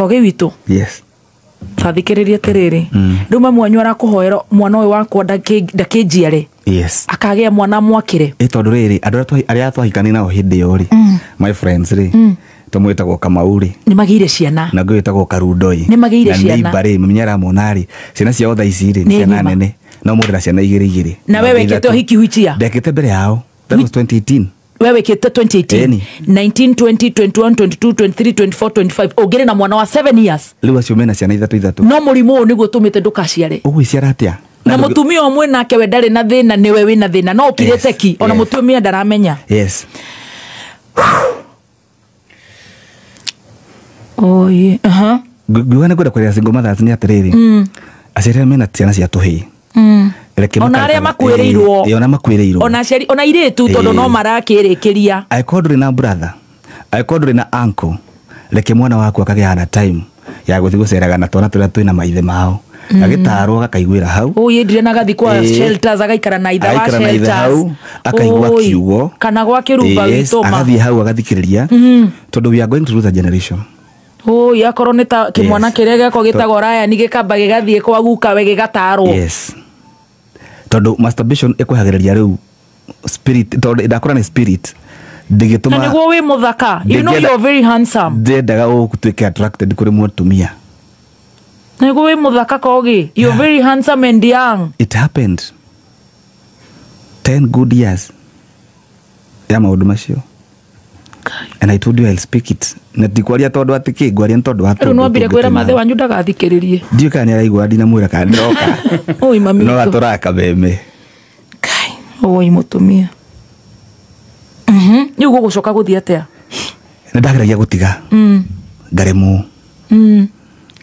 Kogi witũ. Yes. Tathikĩrĩria atĩrĩrĩ, rĩu mamu wanyu arakũhoera mwana ũyũ wakwa ndakĩnjiare. Yes. Akagĩa mwana mwakĩre. Ĩ tondũ rĩrĩ, andũ arĩa twahikania nao hĩndĩ ĩyo rĩ, my friends rĩ, tũmwĩtagwo Kamau rĩ, nĩ magĩire ciana. Na ngũyũ wĩtagwo Karundoi. Nĩ magĩire ciana. Na neighbor rĩ, mami nĩaramona rĩ, ciana ciao thaa ici rĩ, nĩ Nĩ ciana ng'ima. nene. No mũndũ na ciana igĩrĩ igĩrĩ. Na we wĩkĩte ũhiki huichia? Ndekĩte mbere yao. That was 2018. We wĩkĩte 2018. Ĩni. 19, 20, 21, 22, 23, 24, 25. Ũngĩrĩ na mwana wa 7 years. Rĩu acio mena ciana ithatũ ithatũ. No mũrimũ ũyũ nĩguo ũtũmĩte ndũkaciare. Ũgwĩciara atĩa? Na mũtumia ũmwe nake we ndarĩ na thĩna, nĩwe wĩna thĩna. No ũkirĩte ki, ona mũtumia ndaramenya. Yes. Oi, aha. Ngiuga nĩ ngwenda kwarĩra single mothers nĩ atĩrĩrĩ. Aciari arĩa mena ciana cia tũhĩĩ. Reke Ona arĩa makuĩrĩirwo. Ĩĩ, ona makuĩrĩirwo. Ona aciari, ona airĩtu tondũ no marakĩrĩkĩria. Angĩkorwo ndũrĩ na brother, angĩkorwo ndũrĩ na uncle, reke mwana waku akagĩa na time ya gũthiĩ gũceraga na twana tũrĩa twĩna maithe mao. Agĩtarwo agakaiguĩra hau. Oi, endire na agathiĩ kwa shelters, agaikara na ithe wa Agaikara na ithe shelters. hau, akaigua Oi, kiugo. Kana gwa kĩrumba Yes, witũ ma. agathiĩ hau agathikĩrĩria. Tondũ we are going to lose a generation. Oi, akorwo nĩ ta kĩmwana Yes. kĩrĩa gĩakwa gĩtagwo Ryan gĩkamba gĩgathiĩ kwa gukawe gĩgatarwo. Yes. Tondũ masturbation ĩkwehagĩrĩria rĩu spirit, tondũ ndakora nĩ spirit. Ndĩgĩtũma Na nĩguo wĩ mũthaka. You know you're very handsome. Ndĩendaga ũtuĩke attracted kũrĩ mũtumia. Na nĩguo wĩ mũthaka Kogi. You're very handsome and young. It happened 10 good years ya maũndũ macio. And I told you I'll speak it. Na ndikwaria tondũ atĩ kĩ, ngwaria nĩ tondũ wa Rĩu no ambire tũndũ kwĩra tũngĩ mathe twĩna. wanyu ndagathikĩrĩrie. Ndiũĩ kana nĩaraigua ndinamwĩra kana ndĩroka. Oi, mami No witũ. atũraga kameme. Kai, oi mũtumia. Rĩu gũgũcoka gũthiĩ atĩa? Nĩ ndageragia gũtiga. Ngaremwo.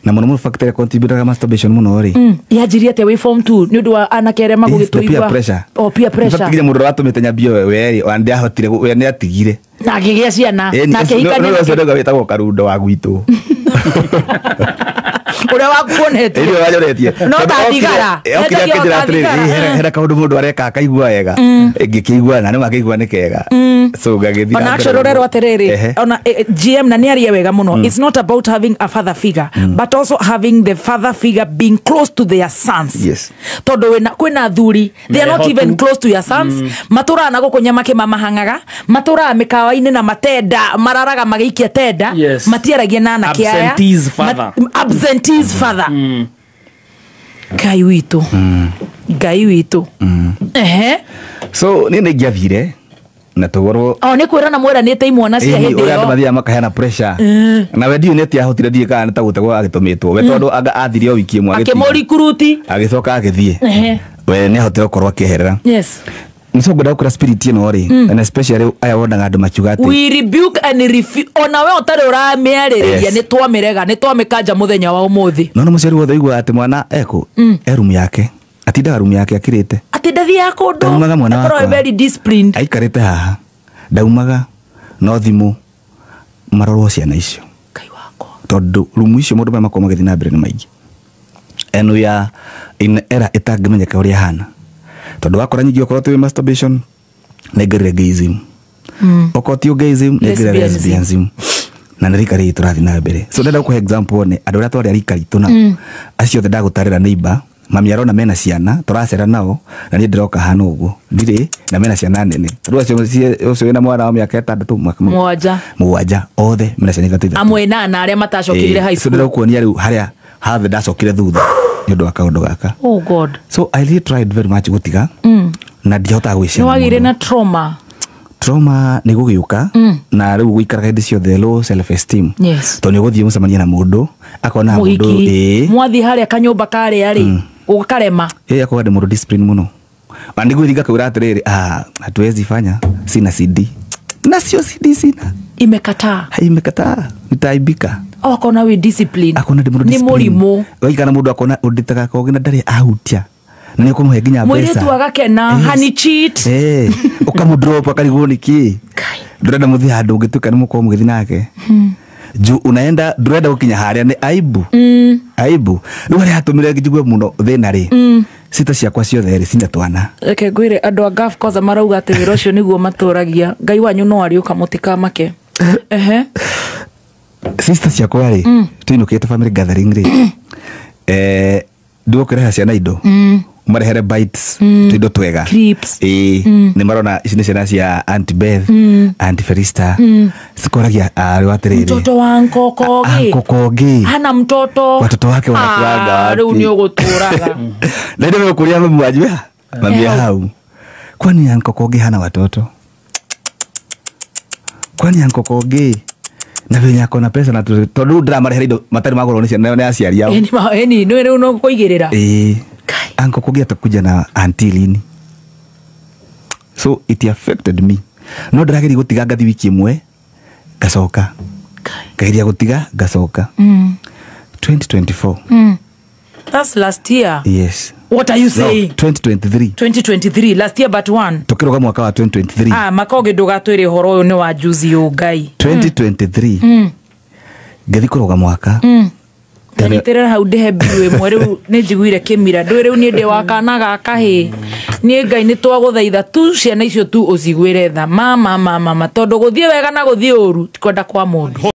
Na mũno mũno factor contributaga masturbation mũno rĩ. Yanjirie atĩa wĩ form 2 nĩ ũndũ wa anake arĩa Yes, the peer magũgĩtũigua? pressure. Oh, peer pressure. In fact, nginya mũndũ ũrĩa watũmĩte nyambie we rĩ, ona ndiahotire we nĩ atigire. Na akĩgĩa ciana, Ĩni, na akĩhikania no, no, na ũcio ndauga wĩtagwo Karundo wa gwitũ. Ũrĩa wakuonetie. Ĩni, ũrĩa wanyonetie. No Tondũ ta thigara. okire Etagio akĩnjĩra ta atĩrĩrĩ, thigara. hena kaũndũ mũndũ areka akaigua wega. Ngĩkĩigua na nĩ makĩigua nĩ kega. So ngagĩthiĩ Ona na mbere actually ũrerwo ũguo. atĩrĩrĩ, Ehe. ona, GM na nĩ arie wega mũno. It's not about having a father figure, but also having the father figure being close to their sons. Yes. Tondũ kwĩna athuri, they are not Mehotu. even close to your sons. Matũraga na gũkũ nyama kĩmamahang'aga, matũraga mĩkawa-inĩ na matenda, mararaga magĩikia tenda, Yes. matiaragia na anake aya. Absentees father. Absentees father. Ngai witũ. Ngai witũ. Ehe. So niĩ nĩ ingĩathire na tũgorwo O nĩ kwĩrana mweranĩte imwana cia Ĩni, hĩndĩ ũrĩa andũ ĩyo. mathiaga makaheana pressure. Na we ndiũĩ nĩ atĩa ahotire, ndiũĩ kana nĩ ta gũtegwo agĩtũmĩtwo. We tondũ anga athire o wiki ĩmwe agĩtiga. Akĩmũrikuruti. Agĩcoka agĩthiĩ. Ehe. We nĩ ahotire gũkorwo akĩeherera. Yes. Nĩcio ngwenda gũkora spirit ĩno rĩ, and especially aya wonaga andũ makiuga atĩ We rebuke and refuse. Ona we ũtarĩ ũramĩarĩrĩria, Yes. nĩ twamĩrega, nĩ twamĩkanja mũthenya wa ũmũthĩ. No, no mũciari wothe ũiguaga atĩ mwana ekũ, e rumu yake. Atindaga rumu yake akirĩte. Atĩ ndathiaga kũndũ. Ndaumaga mwana Akorwo wakwa. very disciplined. Aikarĩte haha. Ndaumaga no thimũ marorwo ciana icio. Ngai wakwa. Tondũ rumu icio maũndũ marĩa makoragwo magĩthiĩ na mbere nĩ maingĩ. And we are in era ĩtangĩmenyeka ũrĩa ĩhana. Tondũ wakora nyingĩ okorwo ti masturbation, nĩ ngĩrire gayism. Okorwo ti gayism, nĩ ngĩrire Lesbianism. lesbianism. Na nĩ rika rĩrĩ tũrathiĩ na mbere. So ndĩrenda gũkũhe example one, andũ arĩa twarĩ a rika ritũ nao, acio othe ndagũtarĩra neighbor, mami arona mena ciana, tũracera nao, na niĩ ndĩroka hana ũguo. Ndirĩ, na mena ciana nene. Rĩu acio ũcio wĩna mwana wa mĩaka ĩtandatũ, mwaka Mũgwanja. Mũgwanja, othe mena ciana ithatũ ithatũ. Amwe na ana arĩa matacokire high So school. ndĩrenda gũkuonia rĩu harĩa hathe ndacokire thutha nĩ ũndũ wa kaũndũ gaka. Oh God. So I really tried very much gũtiga. Na ndiahotaga gwĩciria Nĩ wagĩire mũno. na trauma. Trauma nĩ gũgĩũka, na rĩu gũikaraga hĩndĩ ciothe low self esteem. Yes. Tondũ nĩ ũgũthiĩ mũcemanie na mũndũ, akona mũndũ, Mũhiki. ĩĩ. Mwathiĩ harĩa kanyũmba karĩa rĩ, ũgakarema. Ĩĩ, akoga ndĩ mũndũ discipline mũno. Na nĩ ngwĩringa kwĩra atĩrĩrĩ, hatuwezi fanya, sina CD. Na sio CD sina. Imekataa. Hai, imekataa. Nitaaibika. O, akona wĩ discipline. Akona ndĩ mũndũ Nĩ discipline. mũrimũ. Waikara mũndũ akona ũndĩtaga kogi na ndarĩ ahutia. Na nĩ ũkũmũhe nginya mbeca. Mũirĩtu agakena, Yes. honey cheat. Ũkamũdrop akarigwo nĩ kĩ. Kai. Ndũrenda mũthiĩ handũ ũngĩtuĩka nĩ mũkorwo mũgĩthiĩ nake. Juu unaenda ndũrenda gũkinya harĩa nĩ aibu. Aibu. Rĩu harĩa hatũmire njigue mũno thĩna rĩ. Cita ciakwa ciothe rĩ, cina twana. Reke ngwĩre andũ a Gulf Coast marauga atĩ wĩra ũcio nĩguo matũragia. Ngai wanyu no arĩũka mũtikamake. Ehe. Sister ciakwa rĩ, tũinũkĩte family gathering rĩ, ndigũkĩreha ciana indo, marehere bites, tuindo twega. Clips. Ĩĩ, nĩ marona ici nĩ ciana cia Auntie Beth, Auntie Felista, cikoragia arĩ atĩrĩrĩ, Mtoto wa nkokogi. Uncle Kogi hana mtoto. Watoto wake wanakuanga Ah, wapi? rĩu nĩ ũgũtũraga. Na ndio kuria mami wajua mami Eh, hau. hau, kwani Uncle Kogi hana watoto? Kwani Uncle Kogi na venye ako na pesa na tondu ndĩramarehera indo matarĩ magũrwo nĩ ciana nĩ aciari ao. Ĩni ĩni nĩ rĩu no kũigĩrĩra. Ĩĩ. Kai. Uncle Kogi atakuja na auntie lini? So it affected me, no ndĩrageria gũtiga, ngathi wiki ĩmwe ngacoka. Kai. Ngageria gũtiga, ngacoka. 2024. That's last year. Yes. What are you No, saying? 2023. 2023, last year but one. Tũkĩrũga mwaka wa 2023. Ah, makogi ndũgatwĩre ũhoro ũyũ nĩ wa juzi ũ ngai. 2023 ngĩthi kũrũga mwaka. Nyitĩrĩra hau ndĩhe mbiru ĩmwe rĩu nĩ njiguire kĩmira ndũĩ rĩu niĩ ndĩ wa kana ga kahĩ niĩ ngai nĩ twagũthaitha tu ciana icio tu ũciguĩre tha mama mama mama tondũ gũthiĩ wega na gũthiĩ ũru ti kwenda kwa mũndũ.